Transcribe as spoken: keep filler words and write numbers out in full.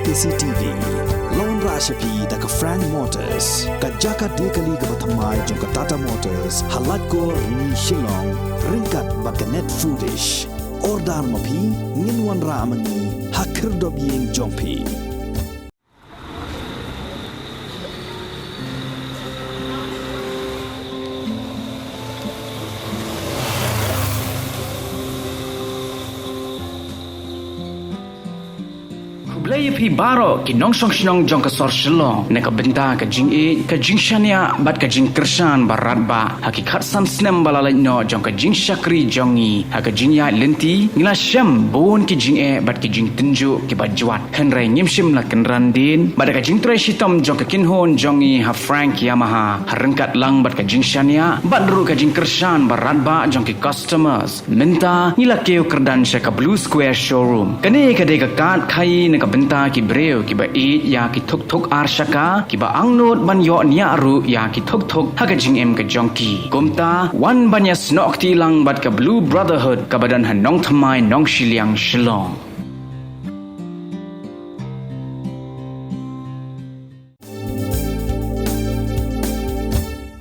K C T V. La wanrah sha phi da ka Frank Motors, ka jaka die kali kaba thymmai jong ka Tata Motors ha Laitkor Rni Shillong, ryngkat bad ka Net Foodish. Order ma phi, ngin wanrah ma ngi ha khyrdop ïing jong phi. Khublei ïa phi baroh ki nongshong shnong jong ka sor Shillong na ka bynta ka jingïeit, ka jingshaniah bad ka jingkyrshan ba radbah ha ki khatsan snem ba la leit noh jong ka jingshakri jong ngi. Ha ka jingïaid lynti ngi la shem bun ki jingeh bad ki jingtynjuh kiba jwat, hynrei ngim shym la kynran dien bad da ka jingtrei shitom jong ka kynhun jong ngi ha Frank Yamaha, ha ryngkat lang bad ka jingshaniah bad ruh ka jingkyrshan ba radbah jong ki customers, mynta ngi la kiew kyrdan sha ka Blue Square Showroom. Kane ka dei ka kad khaïi na ka bynta ki briew kiba ïeit ïa ki thuk thuk ar shaka, kiba angnud ban ïoh ñiah ruh ïa ki thuk thuk ha ka jingim ka jong ki. Kumta, wan ban ïasnoh kti lang bad ka Blue Brotherhood kaba don ha Nongthymmai, Nongshiliang, Shillong.